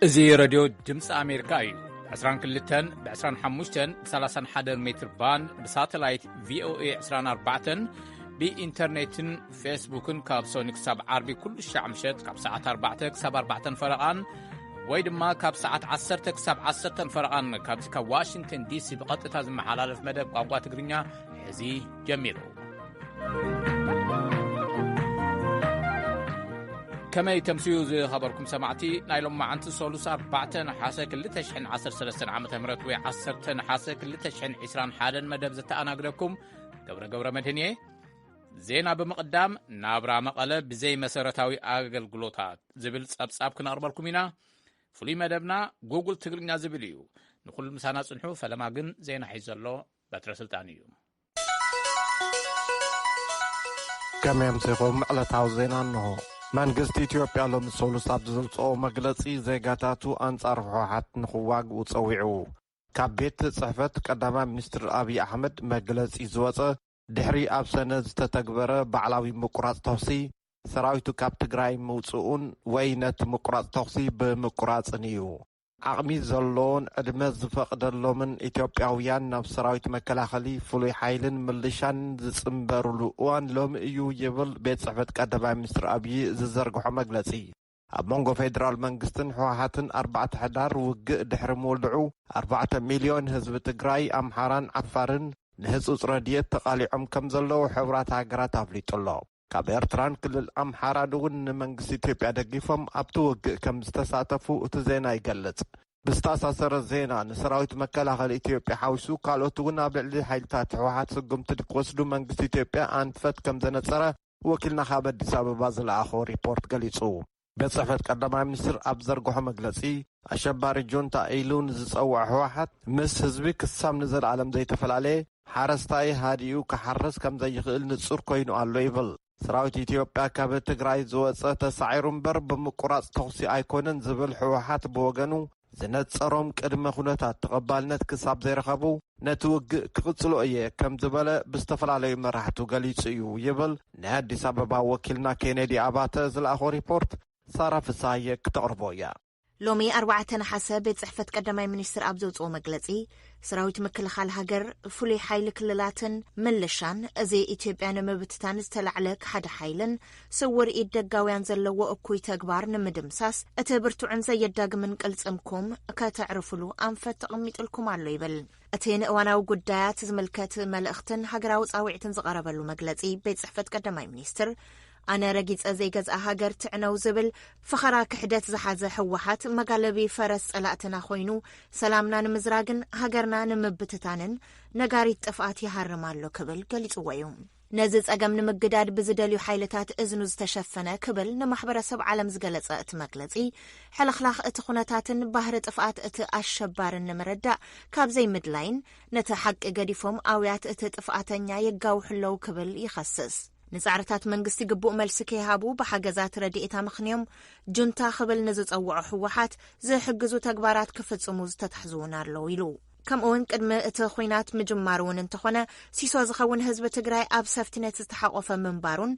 እዚ ረድዮ ድምፂ ኣሜሪካ እዩ። ብ22፣ ብ25፣ ብ31 ሜትር ባንድ፣ ብሳተላይት ቪኦኤ 24፣ ብኢንተርኔትን ፌስቡክን ካብ ሶኒ ክሳብ ዓርቢ ኩሉ ሻዕ ምሸት ካብ ሰዓት ኣርባዕተ ክሳብ ኣርባዕተን ፈረቓን፣ ወይ ድማ ካብ ሰዓት ዓሰርተ ክሳብ ዓሰርተን ፈረቓን ካብዚ ካብ ዋሽንግተን ዲሲ ብቐጥታ ዝመሓላለፍ መደብ ቋንቋ ትግርኛ ሕዚ ጀሚሩ። ከመይ ተምስዩ ዝኸበርኩም ሰማዕቲ፣ ናይ ሎማዓንቲ ሰሉስ ኣርባዕተ ነሓሰ ክልተ ሽሕን ዓሰርተ ሰለስተን ዓመተ ምህረት ወይ ዓሰርተ ነሓሰ ክልተ ሽሕን ዕስራን ሓደን መደብ ዘተኣናግደኩም ገብረ ገብረ መድህን እየ። ዜና ብምቕዳም፣ ናብራ መቐለ ብዘይ መሰረታዊ ኣገልግሎታት ዝብል ጸብጻብ ክነቕርበልኩም ኢና። ፍሉይ መደብና ጉግል ትግርኛ ዝብል እዩ። ንኹሉ ምሳና ጽንሑ። ፈለማ ግን ዜና ሒዙ ዘሎ በትረ ስልጣን እዩ። ከመይ ኣምሲኹም? ዕለታዊ ዜና እንሆ። መንግስቲ ኢትዮጵያ ሎሚ ሰሉስ ኣብ ዘውፅኦ መግለፂ፣ ዜጋታቱ ኣንጻር ህወሓት ንኽዋግኡ ጸዊዑ። ካብ ቤት ጽሕፈት ቀዳማይ ሚኒስትር ኣብይ ኣሕመድ መግለጺ ዝወጸ፣ ድሕሪ ኣብ ሰነ ዝተተግበረ ባዕላዊ ምቁራጽ ተኹሲ፣ ሰራዊቱ ካብ ትግራይ ምውጽኡን ወይ ነቲ ምቁራጽ ተኹሲ ብምቁራጽን እዩ። ዓቕሚ ዘለዎን ዕድመ ዝፈቕደሎምን ኢትዮጵያውያን ናብ ሰራዊት መከላኸሊ፣ ፍሉይ ሓይልን ምልሻን ዝጽንበሩሉ እዋን ሎሚ እዩ ይብል ቤት ጽሕፈት ቀዳማይ ሚኒስትር ኣብይ ዝዘርግሖ መግለጺ። ኣብ መንጎ ፌደራል መንግስትን ህወሓትን ኣርባዕተ ሕዳር ውግእ ድሕሪ ምውልዑ፣ ኣርባዕተ ሚልዮን ህዝቢ ትግራይ፣ ኣምሓራን ዓፋርን ንህጹጽ ረድኤት ተቓሊዖም ከም ዘለዉ ሕቡራት ሃገራት ኣፍሊጡ ኣሎ። ካብ ኤርትራን ክልል ኣምሓራን እውን ንመንግስቲ ኢትዮጵያ ደጊፎም ኣብቲ ውግእ ከም ዝተሳተፉ እቲ ዜና ይገልጽ። ብዝተኣሳሰረ ዜና፣ ንሰራዊት መከላኸሊ ኢትዮጵያ ሓዊሱ ካልኦት እውን ኣብ ልዕሊ ሓይልታት ህወሓት ስጉምቲ ክወስዱ መንግስቲ ኢትዮጵያ ኣንፈት ከም ዘነጸረ ወኪልና ካብ ኣዲስ ኣበባ ዝለኣኾ ሪፖርት ገሊጹ። ቤት ጽሕፈት ቀዳማይ ሚኒስትር ኣብ ዘርግሖ መግለጺ፣ ኣሸባሪ ጁንታ ኢሉ ንዝጸውዖ ህወሓት፣ ምስ ህዝቢ ክሳብ ንዘለኣለም ዘይተፈላለየ፣ ሓረስታይ ሃዲኡ ክሓርስ ከም ዘይኽእል ንጹር ኮይኑ ኣሎ ይብል። ሰራዊት ኢትዮጵያ ካብ ትግራይ ዝወጸ ተሳዒሩ እምበር ብምቁራጽ ተኹሲ ኣይኮነን ዝብል ህወሓት ብወገኑ፣ ዝነጸሮም ቅድመ ኩነታት ተቐባልነት ክሳብ ዘይረኸቡ፣ ነቲ ውግእ ክቕጽሎ እየ ከም ዝበለ ብዝተፈላለዩ መራሕቱ ገሊጹ እዩ ይብል ናይ ኣዲስ ኣበባ ወኪልና ኬኔዲ ኣባተ ዝለኣኾ ሪፖርት። ሳራ ፍሳየ ክተቕርቦ እያ። ሎሚ ኣርባዕተ ነሓሰ ቤት ጽሕፈት ቀዳማይ ሚኒስትር ኣብ ዘውጽኦ መግለጺ፣ ሰራዊት ምክልኻል ሃገር፣ ፍሉይ ሓይሊ ክልላትን ምልሻን፣ እዚ ኢትዮጵያ ንምብትታን ዝተላዕለ ክሓደ ሓይልን ስውር ኢድ ደጋውያን ዘለዎ እኩይ ተግባር ንምድምሳስ እቲ ብርቱዕን ዘየዳግምን ቅልጽምኩም ከተዕርፉሉ ኣንፈት ተቐሚጥልኩም ኣሎ ይብል። እቲ ንእዋናዊ ጉዳያት ዝምልከት መልእኽትን ሃገራዊ ጻውዒትን ዝቐረበሉ መግለጺ ቤት ጽሕፈት ቀዳማይ ሚኒስትር፣ ኣነ ረጊጸ ዘይገዝኣ ሃገር ትዕነው ዝብል ፈኸራ ክሕደት ዝሓዘ ህወሓት መጋለቢ ፈረስ ጸላእትና ኮይኑ፣ ሰላምና ንምዝራግን ሃገርና ንምብትታንን ነጋሪት ጥፍኣት ይሃርም ኣሎ ክብል ገሊጽዎ እዩ። ነዚ ጸገም ንምግዳድ ብዝደልዩ ሓይልታት እዝኑ ዝተሸፈነ ክብል ንማሕበረሰብ ዓለም ዝገለጸ እቲ መግለጺ፣ ሕልኽላኽ እቲ ኩነታትን ባህሪ ጥፍኣት እቲ ኣሸባርን ንምርዳእ ካብ ዘይምድላይን፣ ነቲ ሓቂ ገዲፎም ኣውያት እቲ ጥፍኣተኛ የጋውሑ ኣለዉ ክብል ይኸስስ። ንጻዕርታት መንግስቲ ግቡእ መልሲ ከይሃቡ ብሓገዛት ረድኤት ኣመኽንዮም ጁንታ ክብል ንዝጸውዖ ህወሓት ዝሕግዙ ተግባራት ክፍጽሙ ዝተታሕዙ እውን ኣለዉ ኢሉ። ከምኡውን ቅድሚ እቲ ኹናት ምጅማሩ እውን እንተኾነ፣ ሲሶ ዝኸውን ህዝቢ ትግራይ ኣብ ሰፍትነት ዝተሓቖፈ ምንባሩን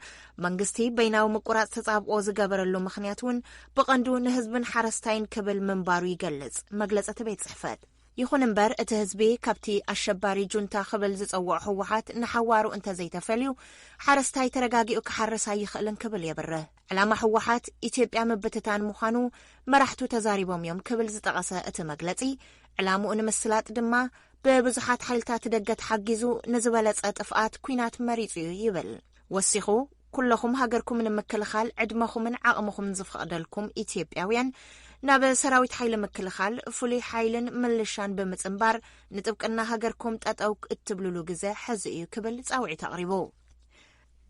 መንግስቲ በይናዊ ምቁራጽ ተጻብኦ ዝገበረሉ ምኽንያት እውን ብቐንዱ ንህዝብን ሓረስታይን ክብል ምንባሩ ይገልጽ መግለጺ እቲ ቤት ጽሕፈት። ይኹን እምበር፣ እቲ ህዝቢ ካብቲ ኣሸባሪ ጁንታ ክብል ዝጸውዖ ህወሓት ንሓዋሩ እንተዘይተፈልዩ፣ ሓረስታይ ተረጋጊኡ ክሓርስ ኣይኽእልን ክብል የብርህ። ዕላማ ህወሓት ኢትዮጵያ ምብትታን ምዃኑ መራሕቱ ተዛሪቦም እዮም ክብል ዝጠቐሰ እቲ መግለጺ፣ ዕላምኡ ንምስላጥ ድማ ብብዙሓት ሓይልታት ደገ ተሓጊዙ ንዝበለጸ ጥፍኣት ኲናት መሪጹ እዩ ይብል። ወሲኹ፣ ኩለኹም ሃገርኩም ንምክልኻል ዕድመኹምን ዓቕምኹምን ዝፈቕደልኩም ኢትዮጵያውያን፣ ናብ ሰራዊት ሓይሊ ምክልኻል፣ ፍሉይ ሓይልን ምልሻን ብምጽንባር፣ ንጥብቅና ሃገርኩም ጠጠው እትብልሉ ግዘ ሕዚ እዩ ክብል ጻውዒት ኣቕሪቡ።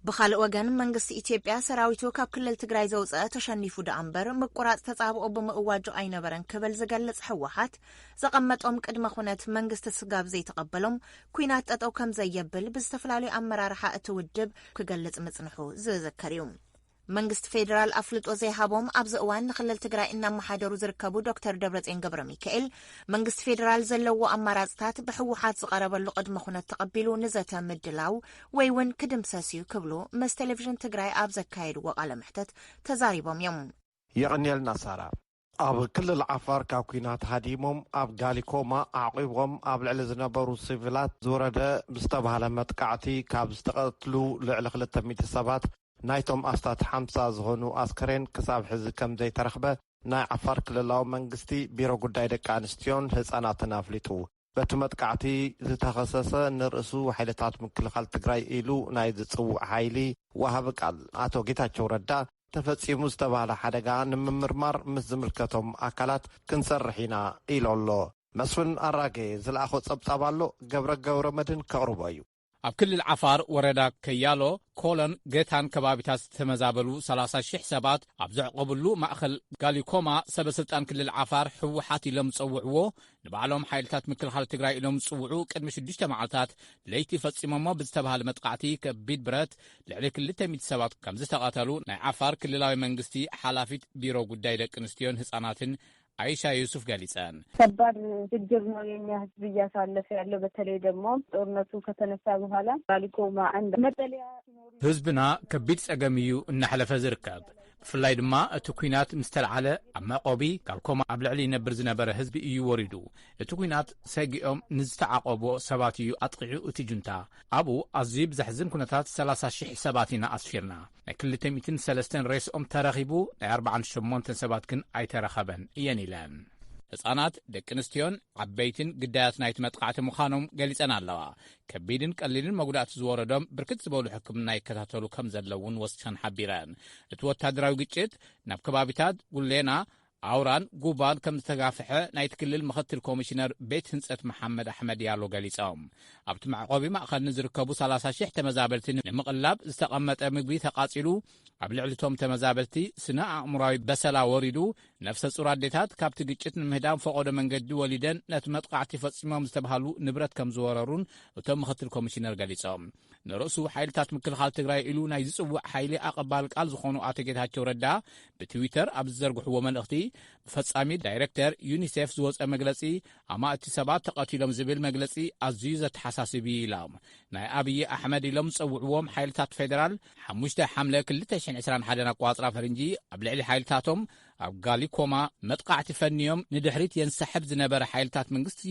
ብኻልእ ወገን፣ መንግስቲ ኢትዮጵያ ሰራዊቱ ካብ ክልል ትግራይ ዘውፀአ ተሸኒፉ ደኣ እምበር ምቁራፅ ተፃብኦ ብምእዋጁ ኣይነበረን ክብል ዝገልፅ ህወሓት፣ ዘቐመጦም ቅድመ ኩነት መንግስቲ ስጋብ ዘይተቐበሎም፣ ኲናት ጠጠው ከም ዘየብል ብዝተፈላለዩ ኣመራርሓ እቲ ውድብ ክገልፅ ምፅንሑ ዝዝከር እዩ። መንግስቲ ፌዴራል ኣፍልጦ ዘይሃቦም ኣብዚ እዋን ንክልል ትግራይ እናመሓደሩ ዝርከቡ ዶክተር ደብረጽዮን ገብረ ሚካኤል፣ መንግስቲ ፌዴራል ዘለዎ ኣማራፅታት ብህወሓት ዝቐረበሉ ቅድመ ኩነት ተቐቢሉ ንዘተ ምድላው ወይ እውን ክድምሰስ እዩ ክብሉ ምስ ቴሌቪዥን ትግራይ ኣብ ዘካየድዎ ቃለ መሕተት ተዛሪቦም እዮም። የቐንየልና ሳራ። ኣብ ክልል ዓፋር ካብ ኲናት ሃዲሞም ኣብ ጋሊኮማ ኣዕቒቦም ኣብ ልዕሊ ዝነበሩ ሲቪላት ዝወረደ ብዝተባህለ መጥቃዕቲ ካብ ዝተቐትሉ ልዕሊ ክልተ ሚእቲ ሰባት ናይቶም ኣስታት ሓምሳ ዝኾኑ ኣስከሬን ክሳብ ሕዚ ከም ዘይተረኽበ ናይ ዓፋር ክልላዊ መንግስቲ ቢሮ ጉዳይ ደቂ ኣንስትዮን ህፃናትን ኣፍሊጡ። በቲ መጥቃዕቲ ዝተኸሰሰ ንርእሱ ሓይልታት ምክልኻል ትግራይ ኢሉ ናይ ዝፅውዕ ሓይሊ ወሃቢ ቃል ኣቶ ጌታቸው ረዳ ተፈፂሙ ዝተባህለ ሓደጋ ንምምርማር ምስ ዝምልከቶም ኣካላት ክንሰርሕ ኢና ኢሉ ኣሎ። መስፍን ኣራጌ ዝለኣኾ ፀብፃብ ኣሎ፣ ገብረ ገብረ መድን ከቕርቦ እዩ። ኣብ ክልል ዓፋር ወረዳ ከያሎ፣ ኮሎን፣ ገታን ከባቢታት ዝተመዛበሉ ሰላሳ ሺሕ ሰባት ኣብ ዘዕቆብሉ ማእኸል ጋሊኮማ ሰበ ስልጣን ክልል ዓፋር ህወሓት ኢሎም ዝፀውዕዎ ንባዕሎም ሓይልታት ምክልኻል ትግራይ ኢሎም ዝፅውዑ ቅድሚ ሽዱሽተ መዓልታት ለይቲ ፈፂሞሞ ብዝተባሃለ መጥቃዕቲ ከቢድ ብረት ልዕሊ ክልተ ሚእቲ ሰባት ከም ዝተቐተሉ ናይ ዓፋር ክልላዊ መንግስቲ ሓላፊት ቢሮ ጉዳይ ደቂ ኣንስትዮን ህፃናትን ኣይሻ ዩሱፍ ገሊፀን። ከባድ ችግር ነው የኛ ህዝብ እያሳለፈ ያለው። በተለይ ደግሞ ጦርነቱ ከተነሳ በኋላ ባሊኮማ አንድ መጠለያ ህዝብና ከቢድ ጸገም እዩ እናሕለፈ ዝርከብ። ብፍላይ ድማ እቲ ኲናት ምስ ተልዓለ ኣብ መዕቆቢ ጋልኮማ ኣብ ልዕሊ ይነብር ዝነበረ ህዝቢ እዩ ወሪዱ። እቲ ኲናት ሰጊኦም ንዝተዓቆቦ ሰባት እዩ ኣጥቒዑ እቲ ጁንታ። ኣብኡ ኣዝዩ ብዘሕዝን ኩነታት ሰላሳ ሽሕ ሰባት ኢና ኣስፊርና። ናይ ክልተ ሚእትን ሰለስተን ሬስኦም ተረኺቡ፣ ናይ ኣርባዓን ሸሞንተን ሰባት ግን ኣይተረኸበን እየን ኢለን። ህጻናት፣ ደቂ ኣንስትዮን ዓበይትን ግዳያት ናይቲ መጥቃዕቲ ምዃኖም ገሊጸን ኣለዋ። ከቢድን ቀሊልን መጉዳእቲ ዝወረዶም ብርክት ዝበሉ ሕክምና ይከታተሉ ከም ዘለውን ወሲኸን ሓቢረን። እቲ ወታደራዊ ግጭት ናብ ከባቢታት ጉሌና፣ ኣውራን ጉባን ከም ዝተጋፍሐ ናይቲ ክልል ምኽትል ኮሚሽነር ቤት ህንጸት መሓመድ ኣሕመድ ያሎ ገሊጾም። ኣብቲ መዕቆቢ ማእኸል ንዝርከቡ ሰላሳ ሽሕ ተመዛበልቲ ንምቕላብ ዝተቐመጠ ምግቢ ተቓጺሉ፣ ኣብ ልዕሊ እቶም ተመዛበልቲ ስነ ኣእምራዊ በሰላ ወሪዱ፣ ነፍሰ ጹር ኣዴታት ካብቲ ግጭት ንምህዳም ፈቐዶ መንገዲ ወሊደን ነቲ መጥቓዕቲ ፈጺሞም ዝተባህሉ ንብረት ከም ዝወረሩን እቶም ምኽትል ኮሚሽነር ገሊጾም። ንርእሱ ሓይልታት ምክልኻል ትግራይ ኢሉ ናይ ዝጽውዕ ሓይሊ ኣቐባል ቃል ዝኾኑ ኣቶ ጌታቸው ረዳ ብትዊተር ኣብ ዝዘርግሕዎ መልእኽቲ፣ ብፈጻሚ ዳይሬክተር ዩኒሴፍ ዝወጸ መግለጺ ኣማእቲ ሰባት ተቐቲሎም ዝብል መግለጺ ኣዝዩ ዘተሓሳስብ እዩ ኢሎም። ናይ ኣብዪ ኣሕመድ ኢሎም ዝጸውዕዎም ሓይልታት ፌደራል ሓሙሽተ ሓምለ ክልተ ሽሕን ዕስራን ሓደን ኣቋጽራ ፈረንጂ ኣብ ልዕሊ ሓይልታቶም ኣብ ጋሊኮማ መጥቃዕቲ ፈንዮም ንድሕሪት የንሳሕብ ዝነበረ ሓይልታት መንግስቲ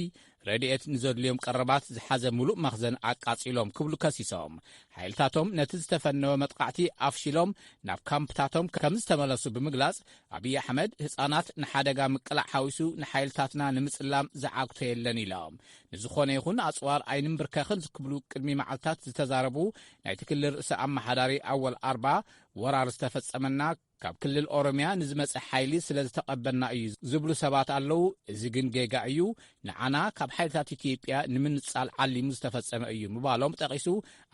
ረድኤት ንዘድልዮም ቀረባት ዝሓዘ ምሉእ መኽዘን ኣቃጺሎም ክብሉ ከሲሶም። ሓይልታቶም ነቲ ዝተፈነወ መጥቃዕቲ ኣፍሺሎም ናብ ካምፕታቶም ከም ዝተመለሱ ብምግላጽ፣ ኣብዪ ኣሕመድ ህጻናት ንሓደጋ ምቅላዕ ሓዊሱ ንሓይልታትና ንምጽላም ዝዓግቶ የለን ኢሎም። ንዝኾነ ይኹን ኣጽዋር ኣይንምብርከኽን ክብሉ ቅድሚ መዓልታት ዝተዛረቡ ናይቲ ክልል ርእሰ ኣመሓዳሪ ኣወል ኣርባ፣ ወራር ዝተፈጸመና ካብ ክልል ኦሮሚያ ንዝመጸ ሓይሊ ስለ ዝተቐበልና እዩ ዝብሉ ሰባት ኣለዉ። እዚ ግን ጌጋ እዩ። ንዓና ካብ ሓይልታት ኢትዮጵያ ንምንጻል ዓሊሙ ዝተፈጸመ እዩ ምባሎም ጠቒሱ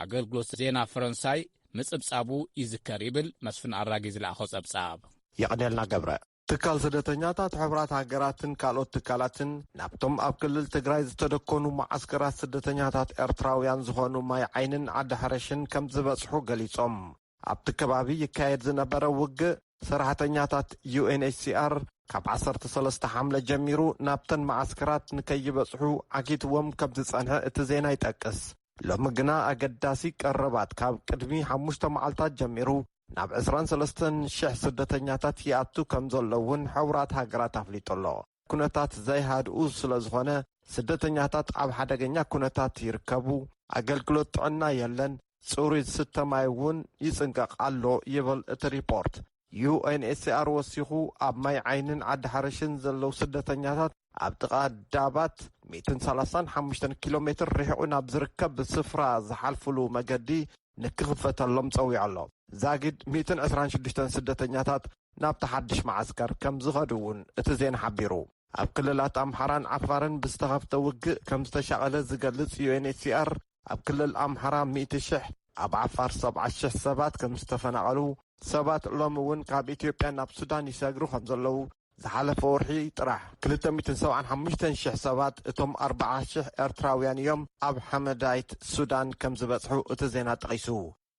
ኣገልግሎት ዜና ፈረንሳይ ምጽብጻቡ ይዝከር ይብል መስፍን ኣራጊ ዝለኣኾ ጸብጻብ። የቕኔልና ገብረ። ትካል ስደተኛታት ሕቡራት ሃገራትን ካልኦት ትካላትን ናብቶም ኣብ ክልል ትግራይ ዝተደኮኑ መዓስከራት ስደተኛታት ኤርትራውያን ዝኾኑ ማይ ዓይንን ዓዲ ሓረሽን ከም ዝበጽሑ ገሊጾም። ኣብቲ ከባቢ ይካየድ ዝነበረ ውግእ ሰራሕተኛታት ዩ ኤን ኤች ሲ ኣር ካብ ዓሰርተ ሰለስተ ሓምለ ጀሚሩ ናብተን መዓስከራት ንከይበጽሑ ዓጊትዎም ከም ዝጸንሐ እቲ ዜና ይጠቅስ። ሎሚ ግና ኣገዳሲ ቀረባት ካብ ቅድሚ ሓሙሽተ መዓልታት ጀሚሩ ናብ ዕስራን ሰለስተን ሽሕ ስደተኛታት ይኣቱ ከም ዘሎ እውን ሕቡራት ሃገራት ኣፍሊጡ ኣሎ። ኩነታት ዘይሃድኡ ስለ ዝኾነ ስደተኛታት ኣብ ሓደገኛ ኩነታት ይርከቡ። ኣገልግሎት ጥዕና የለን። ጽሩይ ዝስተ ማይ እውን ይጽንቀቕ ኣሎ ይብል እቲ ሪፖርት። ዩ ኤን ኤች ሲ ኣር ወሲኹ ኣብ ማይ ዓይንን ዓዲ ሓረሽን ዘለዉ ስደተኛታት ኣብ ጥቓ ዳባት ሚእትን ሰላሳን ሓሙሽተን ኪሎ ሜትር ርሒቑ ናብ ዝርከብ ስፍራ ዝሓልፍሉ መገዲ ንክኽፈተሎም ጸዊዑ ኣሎ። ዛጊድ ሚእትን ዕስራን ሽዱሽተን ስደተኛታት ናብቲ ሓድሽ መዓስከር ከም ዝኸዱ እውን እቲ ዜና ሓቢሩ። ኣብ ክልላት ኣምሓራን ዓፋርን ብዝተኸፍተ ውግእ ከም ዝተሻቐለ ዝገልጽ ዩ ኤን ኤች ሲ ኣር፣ ኣብ ክልል ኣምሓራ ሚእቲ ሽሕ፣ ኣብ ዓፋር ሰብዓ ሽሕ ሰባት ከም ዝተፈናቐሉ፣ ሰባት ሎሚ እውን ካብ ኢትዮጵያ ናብ ሱዳን ይሰግሩ ከም ዘለዉ፣ ዝሓለፈ ወርሒ ጥራሕ ክልተ ሚእትን ሰብዓን ሓሙሽተን ሽሕ ሰባት፣ እቶም ኣርብዓ ሽሕ ኤርትራውያን እዮም፣ ኣብ ሓመዳይት ሱዳን ከም ዝበጽሑ እቲ ዜና ጠቒሱ።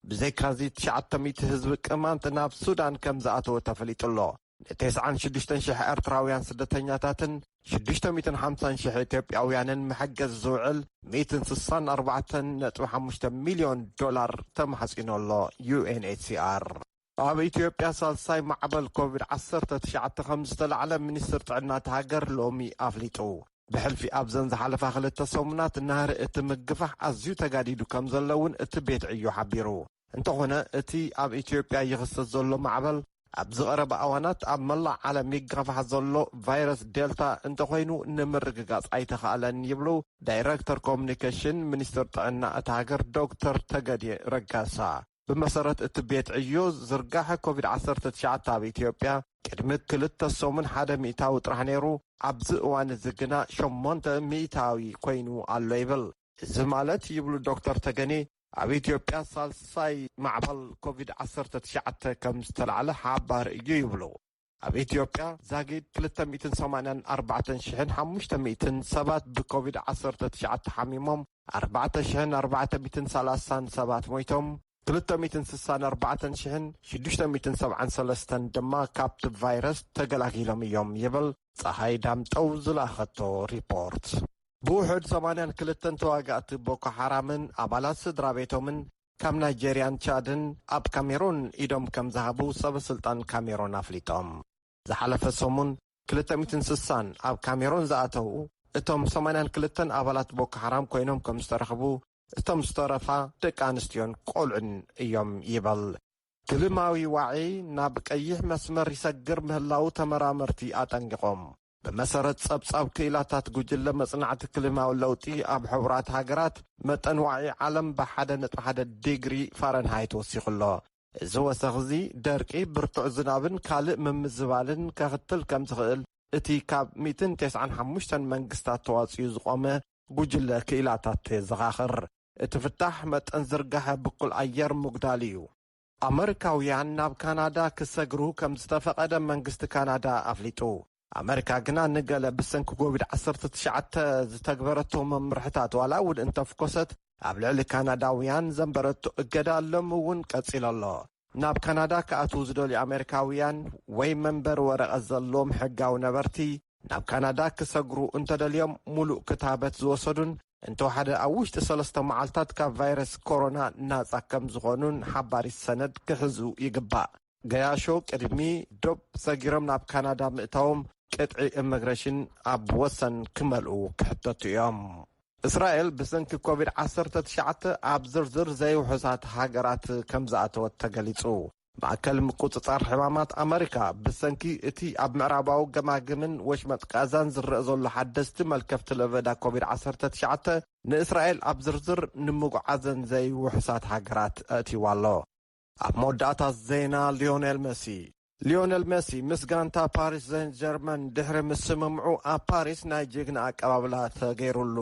ብዘይካዚ ትሽዓተ ሚእቲ ህዝቢ ቅማንት ናብ ሱዳን ከም ዝኣተወ ተፈሊጡ ኣሎ። ን ተስዓን ሽዱሽተን ሽሕ ኤርትራውያን ስደተኛታትን ሽዱሽተ ሚእትን ሓምሳን ሽሕ ኢትዮጵያውያንን መሐገዚ ዝውዕል ሚእትን ስሳን ኣርባዕተን ነጥቢ ሓሙሽተ ሚልዮን ዶላር ተማሕጺኑ ኣሎ። ዩ ኤን ኤች ሲ ኣር ኣብ ኢትዮጵያ ሳልሳይ ማዕበል ኮቪድ ዓሰርተ ትሽዓተ ከም ዝተላዕለ ሚኒስትር ጥዕና እቲ ሃገር ሎሚ ኣፍሊጡ። ብሕልፊ ኣብዘን ዝሓለፋ ክልተ ሰሙናት ናህሪ እቲ ምግፋሕ ኣዝዩ ተጋዲዱ ከም ዘሎ እውን እቲ ቤት ዕዮ ሓቢሩ። እንተኾነ እቲ ኣብ ኢትዮጵያ ይኽሰት ዘሎ ማዕበል ኣብዚ ቀረባ እዋናት ኣብ መላእ ዓለም ይጋፋሕ ዘሎ ቫይረስ ዴልታ እንተኾይኑ ንምርግጋጽ ኣይተኻእለን ይብሉ ዳይረክተር ኮሙኒኬሽን ሚኒስትር ጥዕና እታ ሃገር ዶክተር ተገዴ ረጋሳ። ብመሰረት እቲ ቤት ዕዮ ዝርጋሐ ኮቪድ ዓሰርተ ትሽዓተ ኣብ ኢትዮጵያ ቅድሚ ክልተ ሰሙን ሓደ ሚእታዊ ጥራሕ ነይሩ። ኣብዚ እዋን እዚ ግና ሸሞንተ ሚእታዊ ኮይኑ ኣሎ ይብል። እዚ ማለት ይብሉ ዶክተር ተገኔ ኣብ ኢትዮጵያ ሳልሳይ ማዕበል ኮቪድ ዓሰርተ ትሽዓተ ከም ዝተላዕለ ሓባር እዩ ይብሉ። ኣብ ኢትዮጵያ ዛጊድ ክልተ ሚእትን ሰማንያን ኣርባዕተን ሽሕን ሓሙሽተ ሚእትን ሰባት ብኮቪድ ዓሰርተ ትሽዓተ ሓሚሞም ኣርባዕተ ሽሕን ኣርባዕተ ሚእትን ሰላሳን ሰባት ሞይቶም ክልተ ሚእትን ስሳን ኣርባዕተን ሽሕን ሽዱሽተ ሚእትን ሰብዓን ሰለስተን ድማ ካብቲ ቫይረስ ተገላጊሎም እዮም ይብል ጸሃይ ዳምጠው ዝለኣኸቶ ሪፖርት። ብውሑድ ሰማንያን ክልተን ተዋጋእቲ ቦኮ ሓራምን ኣባላት ስድራ ቤቶምን ካብ ናይጀርያን ቻድን ኣብ ካሜሩን ኢዶም ከም ዝሃቡ ሰበ ስልጣን ካሜሩን ኣፍሊጦም። ዝሓለፈ ሰሙን ክልተ ሚእትን ስሳን ኣብ ካሜሩን ዝኣተዉ እቶም ሰማንያን ክልተን ኣባላት ቦኮ ሓራም ኮይኖም ከም ዝተረኽቡ እቶም ዝተረፋ ደቂ ኣንስትዮን ቆልዑን እዮም ይበል። ክልማዊ ዋዒ ናብ ቀይሕ መስመር ይሰግር ምህላው ተመራመርቲ ኣጠንቂቖም። ብመሰረት ጸብጻብ ክኢላታት ጉጅለ መጽናዕቲ ክልማዊ ለውጢ ኣብ ሕቡራት ሃገራት መጠን ዋዒ ዓለም ብሓደ ነጥቢ ሓደ ዲግሪ ፋረንሃይት ወሲኹ ኣሎ። እዚ ወሰኽ እዚ ደርቂ፣ ብርቱዕ ዝናብን ካልእ ምምዝባልን ከኽትል ከም ዝኽእል እቲ ካብ ሚእትን ተስዓን ሓሙሽተን መንግስታት ተዋጺኡ ዝቖመ ጉጅለ ክኢላታት የዘኻኽር። እቲ ፍታሕ መጠን ዝርጋሐ ብኩል ኣየር ምጉዳል እዩ። ኣመሪካውያን ናብ ካናዳ ክሰግሩ ከም ዝተፈቐደ መንግስቲ ካናዳ ኣፍሊጡ። ኣመሪካ ግና ንገለ ብሰንኪ ኮቪድ ዓሰርተ ትሽዓተ ዝተግበረቶ መምርሕታት ዋላ እውን እንተፍኮሰት ኣብ ልዕሊ ካናዳውያን ዘንበረቶ እገዳ ሎም እውን ቀጺሉ ኣሎ። ናብ ካናዳ ክኣትዉ ዝደልዩ ኣመሪካውያን ወይ መንበሪ ወረቐት ዘለዎም ሕጋዊ ነበርቲ ናብ ካናዳ ክሰግሩ እንተደልዮም ሙሉእ ክታበት ዝወሰዱን እንተወሓደ ኣብ ውሽጢ ሰለስተ መዓልታት ካብ ቫይረስ ኮሮና ናጻ ከም ዝኾኑን ሓባሪት ሰነድ ክሕዙ ይግባእ። ገያሾ ቅድሚ ዶብ ሰጊሮም ናብ ካናዳ ምእታዎም ቅጥዒ ኢሚግሬሽን ኣብ ወሰን ክመልኡ ክሕተቱ እዮም። እስራኤል ብሰንኪ ኮቪድ ዓሰርተ ትሽዓተ ኣብ ዝርዝር ዘይውሑሳት ሃገራት ከም ዝኣተወት ተገሊጹ። ማእከል ምቁጽጻር ሕማማት ኣመሪካ ብሰንኪ እቲ ኣብ ምዕራባዊ ገማግምን ወሽመጥ ጋዛን ዝረአ ዘሎ ሓደስቲ መልከፍቲ ለበዳ ኮቪድ ዓሰርተ ትሽዓተ ንእስራኤል ኣብ ዝርዝር ንምጉዓዘን ዘይውሑሳት ሃገራት ኣእትይዋ ኣሎ። ኣብ መወዳእታ ዜና ሊዮኔል መሲ። ሊዮኔል መሲ ምስ ጋንታ ፓሪስ ሴን ጀርመን ድሕሪ ምስምምዑ ኣብ ፓሪስ ናይ ጅግና ኣቀባብላ ተገይሩሉ።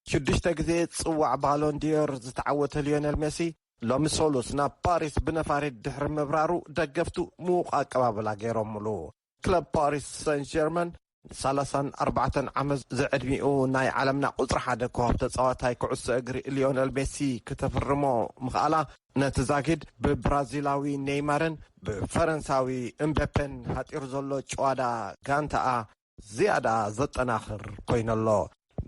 ሽዱሽተ ግዜ ጽዋዕ ባሎን ዲዮር ዝተዓወተ ሊዮኔል ሜሲ ሎሚ ሰሉስ ናብ ፓሪስ ብነፋሪት ድሕሪ ምብራሩ ደገፍቱ ምዉቕ ኣቀባብላ ገይሮምሉ። ክለብ ፓሪስ ሰን ጀርመን ንሰላሳን ኣርባዕተን ዓመት ዝዕድሚኡ ናይ ዓለምና ቁጽሪ ሓደ ኮኸብ ተጻዋታይ ኩዕሶ እግሪ ሊዮነል ሜሲ ክተፍርሞ ምኽኣላ ነቲ ዛጊድ ብብራዚላዊ ኔይማርን ብፈረንሳዊ እምበፔን ሃጢሩ ዘሎ ጭዋዳ ጋንታኣ ዝያዳ ዘጠናኽር ኮይነሎ።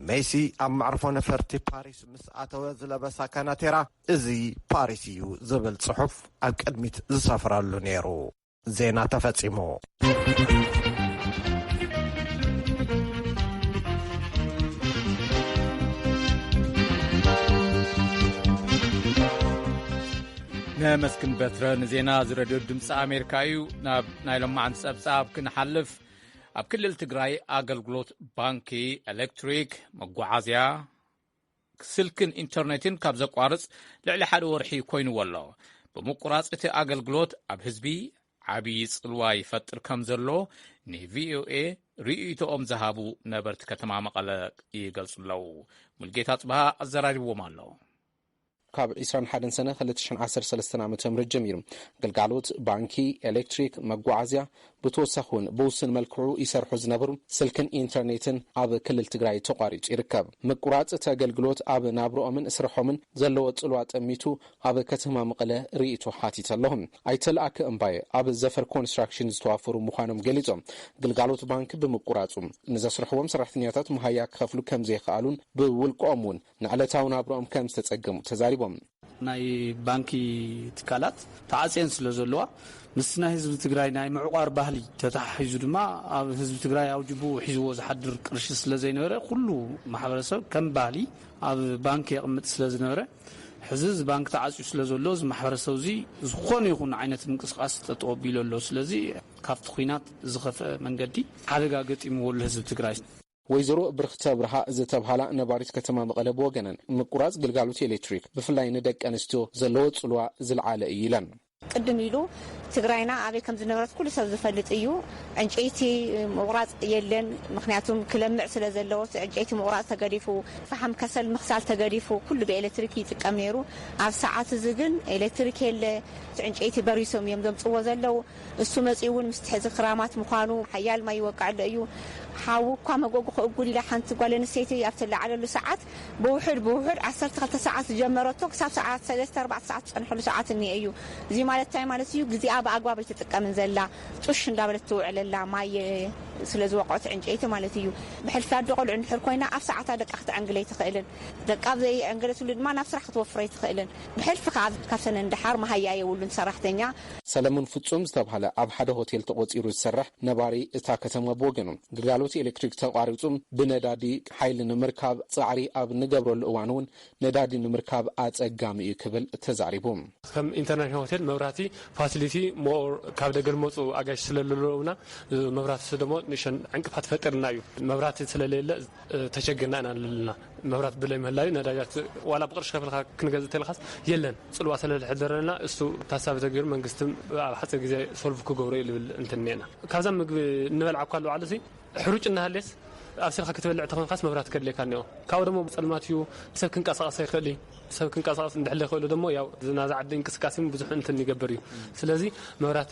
ሜሲ ኣብ መዕርፎ ነፈርቲ ፓሪስ ምስ ኣተወ ዝለበሳ ካናቴራ፣ "እዚ ፓሪስ እዩ" ዝብል ጽሑፍ ኣብ ቅድሚት ዝሰፍረሉ ነይሩ። ዜና ተፈጺሙ። ነመስግን በትረ ንዜና እዚ ሬድዮ ድምፂ ኣሜሪካ እዩ። ናብ ናይ ሎማዓንቲ ጸብጻብ ክንሓልፍ፣ ኣብ ክልል ትግራይ ኣገልግሎት ባንኪ፣ ኤሌክትሪክ፣ መጓዓዝያ፣ ስልክን ኢንተርኔትን ካብ ዘቋርጽ ልዕሊ ሓደ ወርሒ ኮይንዎ ኣሎ። ብምቁራጽ እቲ ኣገልግሎት ኣብ ህዝቢ ዓብዪ ጽልዋ ይፈጥር ከም ዘሎ ንቪኦኤ ርእይቶኦም ዝሃቡ ነበርቲ ከተማ መቐለ ይገልጹ ኣለዉ። ሙልጌታ ጽብሃ ኣዘራሪብዎም ኣሎ። ካብ ዕስራን ሓደን ሰነ ክልተ ሽሕን ዓሰርተ ሰለስተን ዓመተ ምህረት ጀሚሩ ግልጋሎት ባንኪ፣ ኤሌክትሪክ፣ መጓዓዝያ፣ ብተወሳኺ እውን ብውሱን መልክዑ ይሰርሑ ዝነበሩ ስልክን ኢንተርኔትን ኣብ ክልል ትግራይ ተቋሪጹ ይርከብ። ምቁራጽ እቲ ኣገልግሎት ኣብ ናብርኦምን ስርሖምን ዘለዎ ጽልዋ ጠሚቱ ኣብ ከተማ መቐለ ርእይቶ ሓቲተ ኣለኹ። ኣይተለኣከ እምባየ ኣብ ዘፈር ኮንስትራክሽን ዝተዋፈሩ ምዃኖም ገሊጾም፣ ግልጋሎት ባንክ ብምቁራጹ ንዘስርሕዎም ሰራሕተኛታት መሃያ ክኸፍሉ ከም ዘይከኣሉን ብውልቅኦም እውን ንዕለታዊ ናብርኦም ከም ዝተጸገሙ ተዛሪቦም። ናይ ባንኪ ትካላት ተዓፅየን ስለ ዘለዋ፣ ምስ ናይ ህዝቢ ትግራይ ናይ ምዕቋር ባህሊ ተተሓሒዙ ድማ ኣብ ህዝቢ ትግራይ ኣብ ጅቡኡ ሒዝዎ ዝሓድር ቅርሺ ስለ ዘይነበረ፣ ኩሉ ማሕበረሰብ ከም ባህሊ ኣብ ባንክ የቕምጥ ስለ ዝነበረ፣ ሕዚ እዚ ባንክ ተዓፅዩ ስለ ዘሎ፣ እዚ ማሕበረሰብ እዚ ዝኾነ ይኹን ዓይነት ምንቅስቃስ ጠጠው ኣቢሉ ኣሎ። ስለዚ ካብቲ ኲናት ዝኸፍአ መንገዲ ሓደጋ ገጢምዎ ኣሎ ህዝቢ ትግራይ። ወይዘሮ ብርኽቲ ኣብርሃ ዝተብሃላ ነባሪት ከተማ መቐለ ብወገነን፣ ምቁራፅ ግልጋሎት ኤሌክትሪክ ብፍላይ ንደቂ ኣንስትዮ ዘለዎ ፅልዋ ዝለዓለ እዩ ኢለን። ቅድም ኢሉ ትግራይና ኣበይ ከም ዝነበረት ኩሉ ሰብ ዝፈልጥ እዩ። ዕንጨይቲ ምቑራፅ የለን፣ ምክንያቱም ክለምዕ ስለ ዘለዎ እቲ ዕንጨይቲ ምቑራፅ ተገዲፉ፣ ፈሓም ከሰል ምክሳል ተገዲፉ፣ ኩሉ ብኤሌክትሪክ ይጥቀም ነይሩ። ኣብ ሰዓት እዚ ግን ኤሌክትሪክ የለ፣ እቲ ዕንጨይቲ በሪሶም እዮም ዘምፅዎ ዘለዉ። እሱ መፂኡ እውን ምስቲ ሕዚ ክራማት ምዃኑ ሓያል ማይ ይወቅዕ ኣሎ እዩ። ሓዊ እኳ መጎጉ ክእጉድ ኢላ ሓንቲ ጓል ኣንስተይቲ ኣብ ትለዓለሉ ሰዓት ብውሑድ ብውሑድ ዓሰርተ ክልተ ሰዓት ዝጀመረቶ ክሳብ ሰዓት ሰለስተ ኣርባዕተ ሰዓት ዝፀንሐሉ ሰዓት እኒአ እዩ። እዚ ማለት እንታይ ማለት እዩ? ግዜኣ ብኣግባብ ኣይትጥቀምን ዘላ፣ ጡሽ እንዳበለት ትውዕል ኣላ፣ ማይ ስለ ዝወቅዖት ዕንጨይቲ ማለት እዩ። ብሕልፊ ኣዶ ቆልዑ እንድሕር ኮይና ኣብ ሰዓታ ደቃ ክተዕንግል ኣይትኽእልን። ደቃ ኣብ ዘይዕንገለትሉ ድማ ናብ ስራሕ ክትወፍር ኣይትኽእልን። ብሕልፊ ከኣ ካብተን እንደሓር መሃያ የብሉን ሰራሕተኛ። ሰለሙን ፍጹም ዝተብሃለ ኣብ ሓደ ሆቴል ተቖጺሩ ዝሰርሕ ነባሪ እታ ከተማ ብወገኑ፣ ግልጋሎት ኤሌክትሪክ ተቋሪጹ ብነዳዲ ሓይሊ ንምርካብ ጻዕሪ ኣብ ንገብረሉ እዋን እውን ነዳዲ ንምርካብ ኣጸጋሚ እዩ ክብል ተዛሪቡ። ከም ኢንተርነት ሆቴል፣ መብራህቲ፣ ፋሲሊቲ፣ ሞር ካብ ደገ ዝመፁ ኣጋይሽ ስለለለውና፣ መብራህቲ ደሞ ንእሽተን ዕንቅፋት ፈጢርና እዩ። መብራህቲ ስለሌለ ተቸግርና ኢና ኣለና። መብራት ብለይ ምህላዩ ነዳጃት ዋላ ብቕርሺ ከፍልካ ክንገዝእ ተልኻስ የለን። ጽልዋ ስለ ዝሕደረልና እሱ ታሳቢ ተገይሩ መንግስቲ ኣብ ሓጺር ግዜ ሶልቭ ክገብሮ እዩ ልብል እንትን እኒአና። ካብዛ ምግቢ እንበልዓ እኳ ኣለዉ ዓለሲ ሕሩጭ እናሃልየስ ኣብሲልካ ክትበልዕ ተኾንካስ መብራት ከድልየካ እኒኦ። ካብኡ ደሞ ጸልማት እዩ፣ ሰብ ክንቀሳቐስ ኣይኽእል እዩ። ሰብ ክንቀሳቐስ እንድሕር ዘይኽእሉ ደሞ ያው ናዛ ዓዲ እንቅስቃሴ ብዙሕ እንትን ይገብር እዩ። ስለዚ መብራት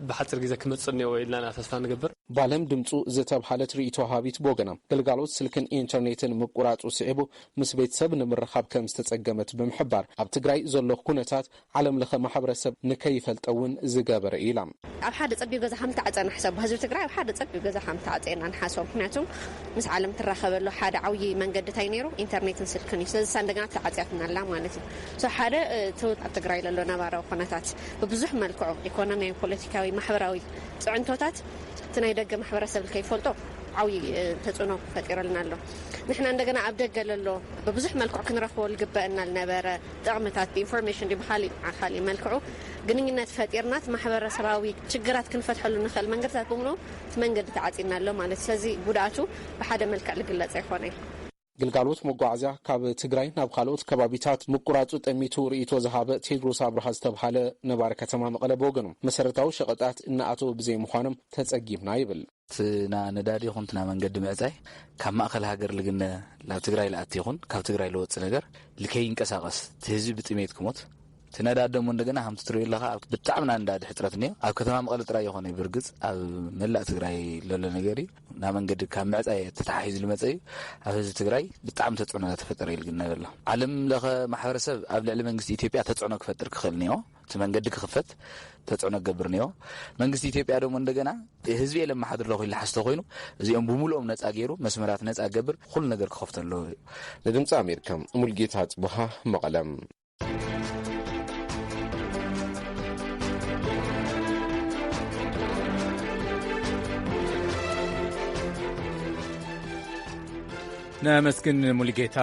ብሓጺር ግዜ ክመጽእ እኒኦ ኢልና ኢና ተስፋ ንገብር። ባለም ድምጹ ዝተብሃለት ርእይቶ ሃቢት ብወገና፣ ግልጋሎት ስልክን ኢንተርኔትን ምቁራጹ ስዒቡ ምስ ቤተሰብ ንምርኻብ ከም ዝተጸገመት ብምሕባር፣ ኣብ ትግራይ ዘሎ ኩነታት ዓለም ለኸ ማሕበረሰብ ንከይፈልጦ እውን ዝገበረ ኢላ። ኣብ ሓደ ጸቢብ ገዛ ከም ተዓጸና ሕሰብ፣ ህዝቢ ትግራይ ኣብ ሓደ ጸቢብ ገዛ ከም ተዓጸና ንሓስቦ። ምክንያቱ ምስ ዓለም ትራኸበሉ ሓደ ዓብዪ መንገዲ እንታይ ነይሩ? ኢንተርኔትን ስልክን እዩ። ስለዚ እሳ እንደገና ተዓጽያትና ኣላ ማለት እዩ። So ሓደ፣ እ፣ እቲ ኣብ ትግራይ ዘሎ ነባራዊ ኩነታት ብብዙሕ መልክዑ፣ ኢኮኖሚያዊ፣ ፖለቲካዊ፣ ማሕበራዊ ጽዕንቶታት እቲ ናይ ደገ ማሕበረሰብ ከይፈልጦ ዓብዪ፣ እ፣ ተጽዕኖ ፈጢሩልና ኣሎ። ንሕና እንደገና ኣብ ደገ ለሎ ብብዙሕ መልክዑ ክንረኽቦ ዝግበአና ዝነበረ ጥቕምታት ብኢንፎርሜሽን ድዩ ብኻሊእ፣ ዓ-፣ ካሊእ መልክዑ ግንኙነት ፈጢርና እቲ ማሕበረሰባዊ ችግራት ክንፈትሐሉ ንኽእል መንገድታት ብምልኡ እቲ መንገዲ ተዓጺና ኣሎ ማለት። ስለዚ ጉድኣቱ ብሓደ መልክዕ ዝግለጽ ኣይኮነን። ግልጋሎት መጓዓዝያ ካብ ትግራይ ናብ ካልኦት ከባቢታት ምቁራጹ ጠሚቱ ርእይቶ ዝሃበ ቴድሮስ ኣብርሃ ዝተብሃለ ነባሪ ከተማ መቐለ ብወገኑ፣ መሰረታዊ ሸቐጣት እናኣተወ ብዘይምዃኖም ተጸጊምና ይብል። እቲ ና ነዳዲ ይኹን እቲ ና መንገዲ ምዕጻይ ካብ ማእከል ሃገር ልግነ ላብ ትግራይ ልኣቲ ይኹን ካብ ትግራይ ልወጽእ ነገር ልከይንቀሳቐስ፣ እቲ ህዝቢ ብጥሜት ክሞት፣ እቲ ነዳዲ ደሞ እንደገና ከምቲ ትሪኦ ኣለኻ ኣብ ብጣዕሚ ና ነዳዲ ሕጽረት እኒኦ። ኣብ ከተማ መቐለ ጥራይ ይኾነ ብርግጽ ኣብ መላእ ትግራይ ለሎ ነገር እዩ። ና መንገዲ ካብ ምዕጻይ ተተሓሒዙ ልመጸ እዩ። ኣብ ህዝቢ ትግራይ ብጣዕሚ ተጽዕኖ እናተፈጠረ እዩ ልግነ ዘሎ። ዓለም ለኸ ማሕበረሰብ ኣብ ልዕሊ መንግስቲ ኢትዮጵያ ተጽዕኖ ክፈጥር ክኽእል እኒኦ። እቲ መንገዲ ክኽፈት ተጽዕኖ ክገብር እኒኦ። መንግስቲ ኢትዮጵያ ደሞ እንደገና ህዝቢ የለመሓድር ኣለኹ ኢሉ ሓስቶ ኮይኑ እዚኦም ብምሉኦም ነጻ ገይሩ መስመራት ነጻ ክገብር ኩሉ ነገር ክኸፍቶ ኣለዎ እዩ። ንድምፂ ኣሜሪካ ሙልጌታ ጽቡሃ መቐለም። ነመስግን ሙሉጌታ።